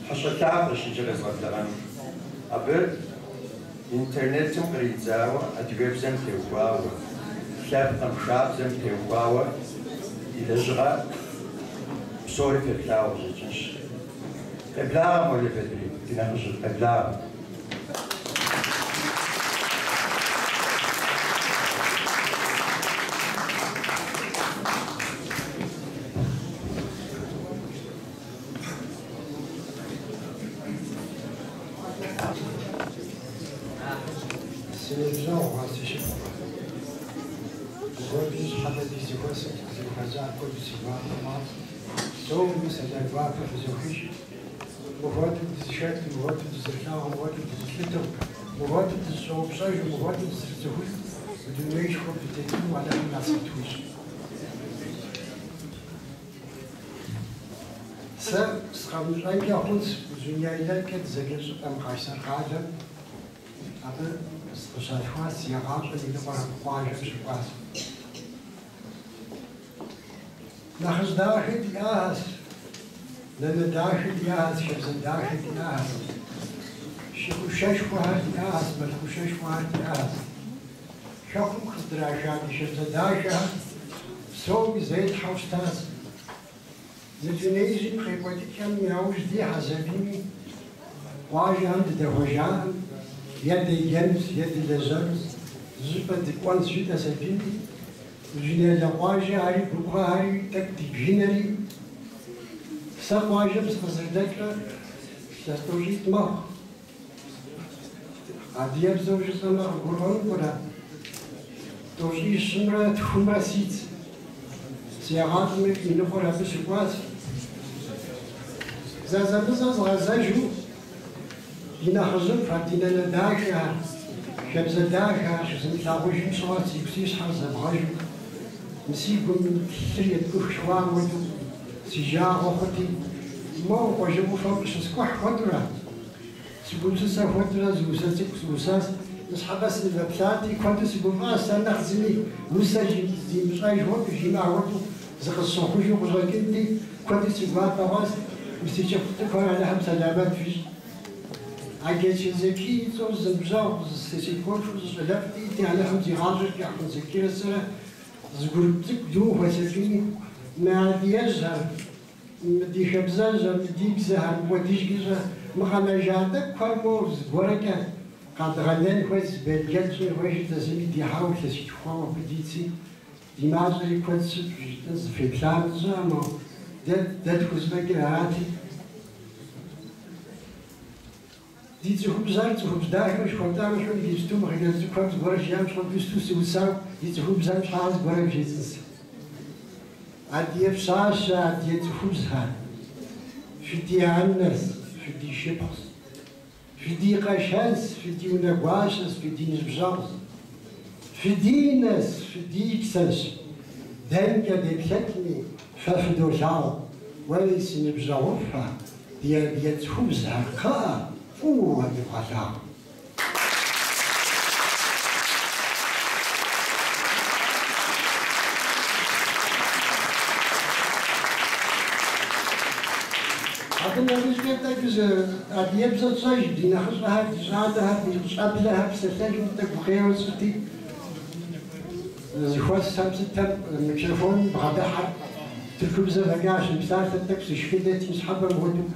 Хьэщӏэ лъапӏэщ иджы къезгъэблэгъэнур. Абы интернетым къридзауэ адыгэбзэм теухуауэ, лъэпкъым, хабзэм теухуауэ и лэжьыгъэ псори феплъауэ къыщӏэкӏынщ. Къеблагъэ, Молэ Бэдри, ди нэхъыжьыр, къеблагъэ. Си ныбжьэгъухэ, си шыпхъухэ, мыхуэдэу ныщхьэбэ ди зэхуэсым дызэрыхуэзар куэду си гуапэ хъуащ. Псоми сэлам гуапэ фызохыж. Мыхуэдэу дызэхэту, мыхуэдэу дызэрылъагъуу, мыхуэдэу дызэлъытэу, мыхуэдэу дызыщӏэупщӏэжу, мыхуэдэу дызэрыцӏыхужу мы дунеишхуэм дытетыну Алыхьым насып тхуищӏ. Сэ сыкъэмыщӏэнкӏэ хъунщ, Узуняйлэмкӏэ дызэджэ щӏыпӏэм, Къайсэр къалэм, абы сыкъыщалъхуащ, си гъащӏэм и ныкъуэр абы къуажэм щыкӏуащ. Нэхъыжь дахэ диӏащ, нанэ дахэ диӏащ, хабзэ дахэ диӏащ, шы хъушэшхуэхэр диӏащ, мэл хъушэшхуэхэр диӏащ. Хэкум къыздраша ди хабзэ дахэхэр псоми зетхьэу щытащ. Мы дунеижьым къекӏуэкӏыкӏэм яужь дихьэ сабийми, къуажэхэм дыдэхуэжаӏым, е деджэнущ, е дылэжьэнущ, зыщӏыпӏэ дыкӏуэнщ жытӏэ сабийми, Узуняйлэ къуажэхэри, губгъуэхэри тӏэкӏу дибгынэри, сэ къуажэм сыкъызэрыдэкӏрэ илъэс тӏощӏитӏ мэхъу. Адыгэбзэу жысӏэмэ къыгурыӏуэну пӏэрэ? Тӏощӏищымрэ тхумрэ ситщ. Си гъащӏэм и ныкъуэр абы щыкӏуащ. Зэзэмызэ згъэзэжу ди нэхъыжьыфӏхэр, ди нанэ дахэхэр, хабзэ дахэхэр щызмылъагъужым щыгъуэ сигу си щхьэр зэбгъэжу, мы си гум лъыр еткӏух хъуам хуэдэу си жагъуэ хъути, моуэ къуажэ ӏуфэм къыщыскӏухь хуэдэурэ, Сыгупсысэ хуэдэурэ зы усэ цӏыкӏу сыусащ. Ныщхьэбэ сынывэплъати, куэду сыгуфӏащ, сэ нэхъ зыми усэ зимыщӏэж хуэдэу, жимыӏэ хуэдэу зыкъысщыхъужу къыщӏэкӏынти, куэду си гуапэ хъуащ, мы си шыпхъу цӏыкӏухэр Алыхьым сэламэт фищӏ. Аджэчэ Зэки и цӏэу зы ныбжьэгъу, си пхъурылъхуу зы щӏалэфӏ диӏэти, Алыхьым зи гъащӏэр кӏыхь хъун Зэкирэ сэрэ зы гурып цӏыкӏу дыухуэ сабийми, мы адыгэжьхэр, Мы ди хабзэжьхэр, мы ди бзэхэр мыкӏуэдыжкӏэ мы къэнэжа тӏэкӏухэр моуэ зыгуэрэкӏэ къэдгъэнэн хуей, зы белджэт щӏын хуей жытӏэ зыми дихьауэ илъэситху хъуауэ абы дитси, ди мащӏэри куэд сыт жытӏэн зыфеплъам сщӏэӏым, ауэ дэ дэ тхузэфӏэкӏыр арати. Ди цӏыхубзхэр цӏыхубз дахэу жыхуэтӏам щхьэу иджыпсту мы хъыджэбз цӏыкӏухэм зыгуэрэ жиӏам щхьэу иджыпсту сыусау ди цӏыхубзхэм щхьэкӏэ зыгуэрэ вжесӏэнс. Адыгэ пщащэ, адыгэ цӏыхубзхэр, фыди анэс, фыди шыпхъущ, фыди къэшэнс, фыди унэгуащэс, фыди ныбжьэгъущ, фыди нэс, фыди псэщ, дэнкӏэ деплъэкӏми, фэ фыдолъагъу, уэри си ныбжьэгъуфӏхэ, Ди адыгэ цӏыхубзхэр, кхъыӏэ, фӏыуэ дывгъэлъагъу. Абы нэмыщӏкӏэ тӏэкӏу зы адыгэбзэ тщӏэж, ди нэхъыщӏэхэр, ди щӏалэхэр, ди щӏэблэхэр псэлъэжым тӏэкӏу гукъеуэ сщӏыти, зэхуэсхэм сытхэм микрофоным бгъэдыхьэр тыркубзэ фӏэкӏа щымыпсалъэм тӏэкӏу сышхыдэти, ныщхьэбэ мыхуэдэу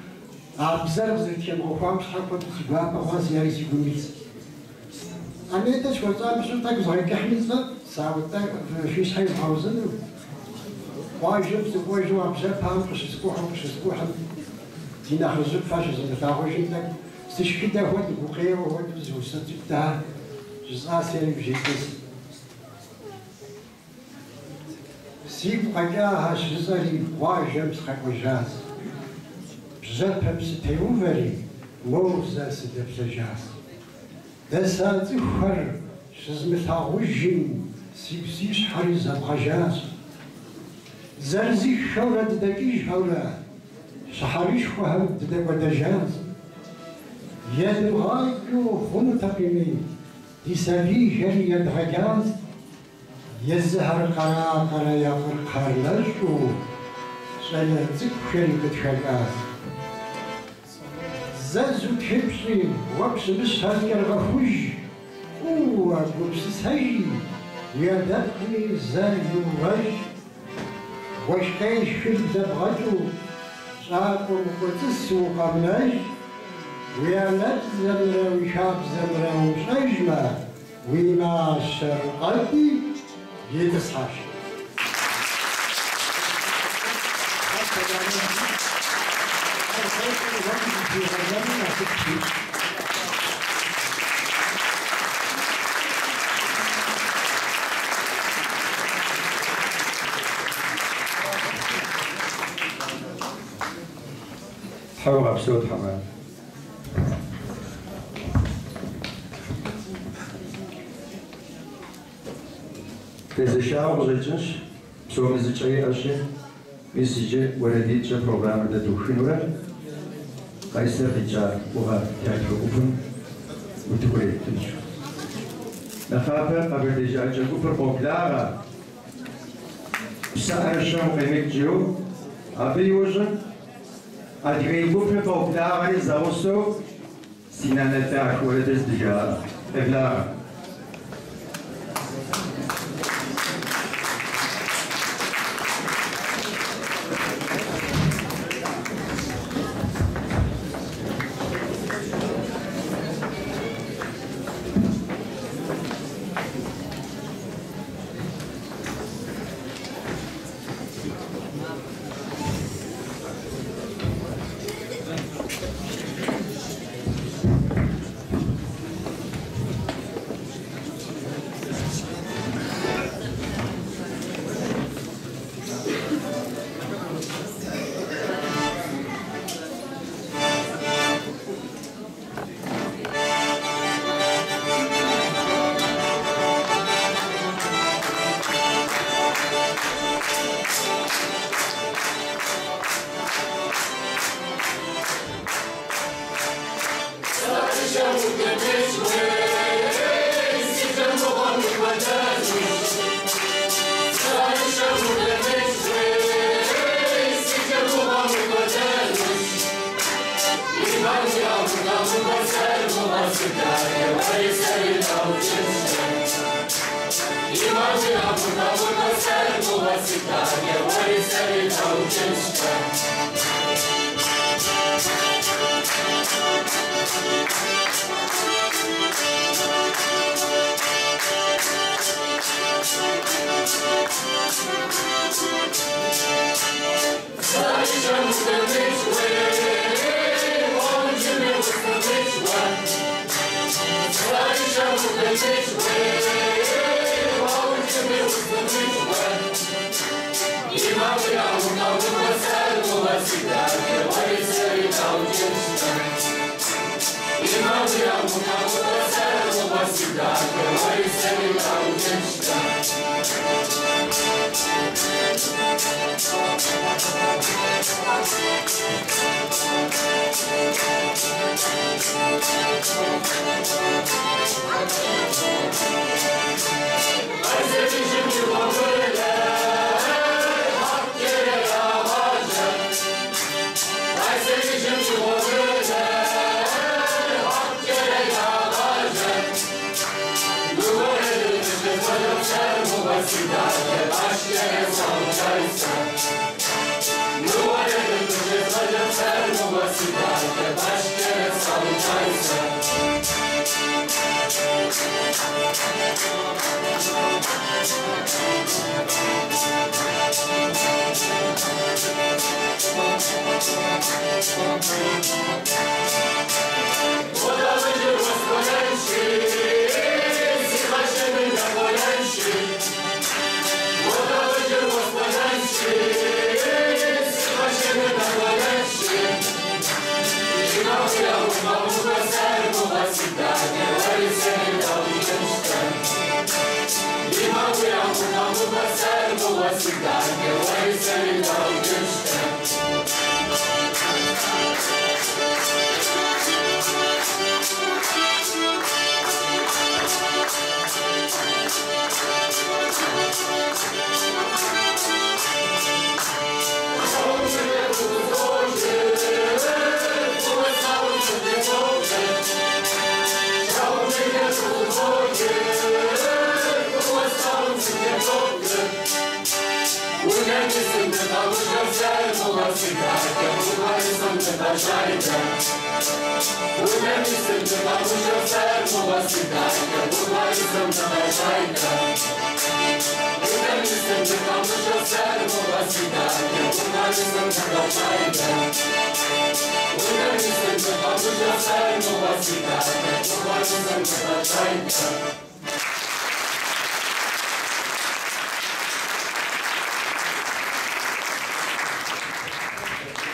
а бзэр къызэрытхэмыгъэхуам щхьэ куэду си гуапэ хъуащ, ари си гум илъщ. А нетӏэ схуэщӏам щыщу тӏэкӏу згъэкӏыхьми сфӏэфӏт, ауэ тӏэкӏу фи щхьэ изгъэузыну. Къуажэм сыкӏуэжу а бжьэпэм къыщыскӏухьу къыщыскӏухьым, ди нэхъыжьыфӏхэр щызмылъагъужым тӏэкӏу сышхыдэ хуэдэу, гукъеуэ хуэдэу зы усэ цӏыкӏу да жысӏащ, сэри вжесӏэнс. Сигу къэкӏахэщ жысӏэри къуажэм сыкъэкӏуэжащ. Бжьэпэм сытеувэри, моуэ зэ сыдэплъэжащ. Дэса цӏыхухэр щызмылъагъужым, сигу си щхьэри зэбгъэжащ. Зырызыххэурэ дыдэкӏыжхэурэ, щыхьэрышхуэхэм дыдэкӏуэдэжащ. Едмыгъаджэу хъунутэкъыми, ди сабийхэри едгъэджащ. Езыхэр къэракъэрэ я къыркъэр нэщӏу, щӏалэ цӏыкӏухэри къытхэкӏащ. Зэ зутхыпщӏи, уэ пщымыщхэр кӏэрыгъэхуж, фӏыуэ гупсысэжи, уи адэпхъуми зэ иувэж. Уэшх къешхыр блэбгъэкӏыу, щӏакӏуэм укӏуэцӏысу укъэмынэж, уи анэбзэмрэ уи хабзэмрэ умыщӏэжмэ, уи мащэр къэкӏуи итӏысхьэж. Тхьэ уигъэпсэу, тхьэмадэ. Фезэшауэ къыщӏэкӏынщ, псоми зы кӏэ иӏэщи, мис иджы уэрэдитӏкӏэ программэр дэ духынурэ, Къайсэр къикӏа Гугъэ театр гупым утыкур еттынщ. Нэхъапэ Къэбэрдей жыӏэкӏэ гупыр къоблагъэ, псыӏэрышэм укъимыкӏ жиӏэу, абы иужьым Адыгей гупыр къоблагъэри зэгъусэу Си нанэ дахэ уэрэдыр здыжаӏэ. Къеблагъэ.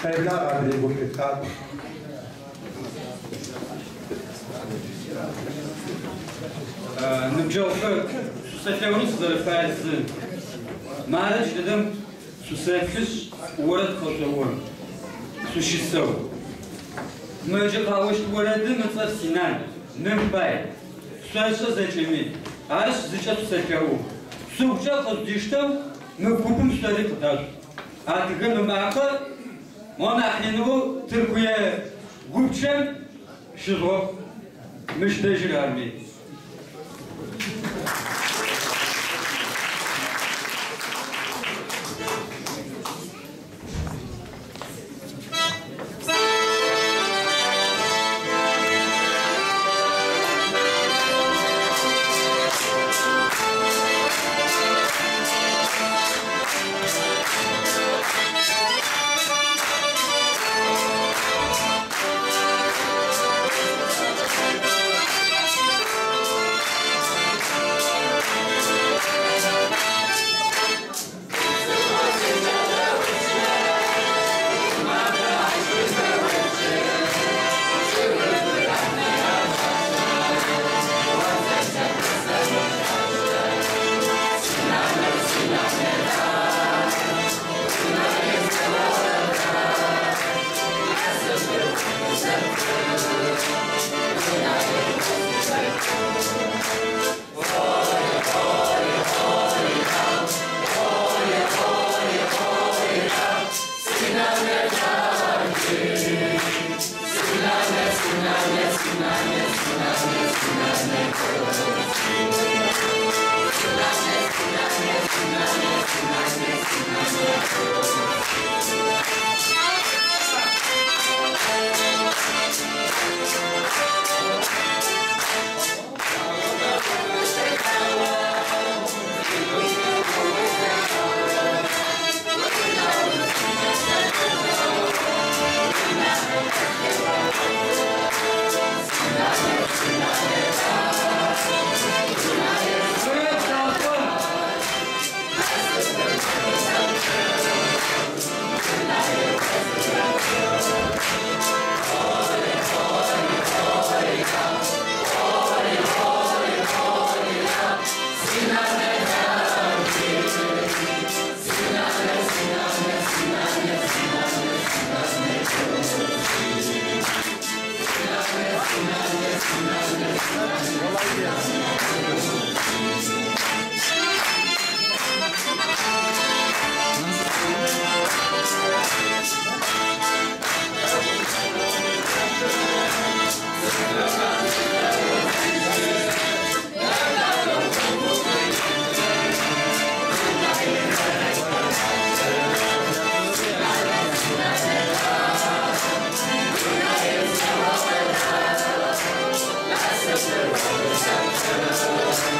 Къеблагъэ адрей гупыр, къакӏуэ. Ныбджэгъухэр, шъусэлъэӏунэу сызэрэфаер зы. Мары джыдэдэм шъусэплъышъ, орэд къэшъоӏо. Шъущысэу. Мы джы къаӏощт орэдым ыцӏэр Синан, ным пай. Шъошӏэ зэкӏэми. Арышъ, зыкӏэ шъусэлъэӏу. Шъугукӏэ къыжъудиштэу мы гупым шъори къыдашъу. Адыгэм ымакъэ мо нахь иныгъэу Тыркуе гупчэм щыжъугъэӏу. Мыщ дэжьыр арми. Thank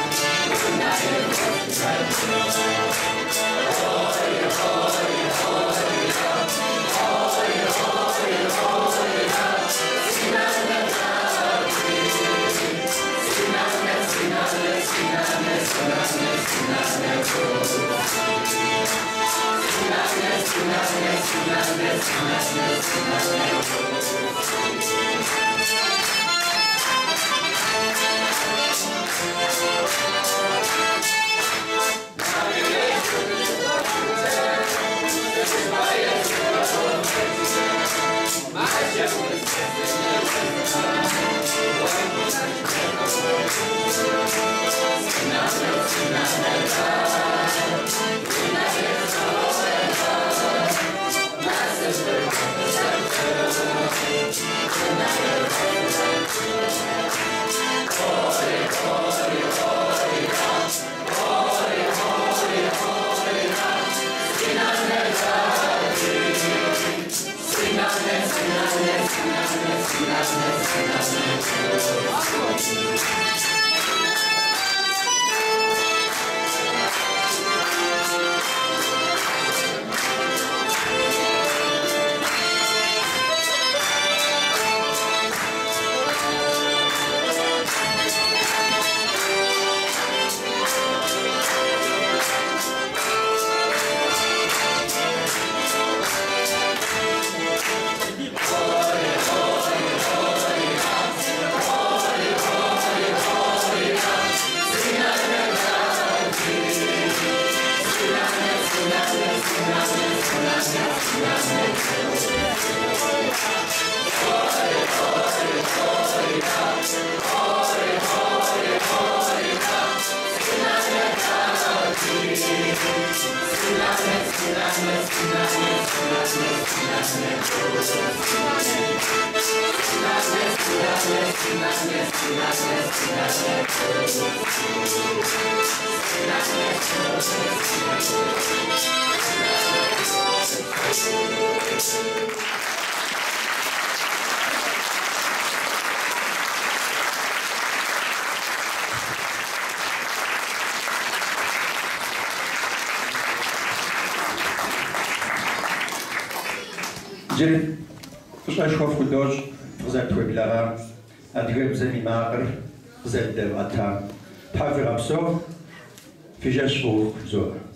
you. Иджыри фӏыщӏэшхуэ фхудощӏ фыкъызэрытхуеблэгъам, адыгэбзэм и макъыр къызэрыдэвгъэтам. Тхьэ фигъэпсэу, фи жэщ фӏы ухъу жызоӏэ.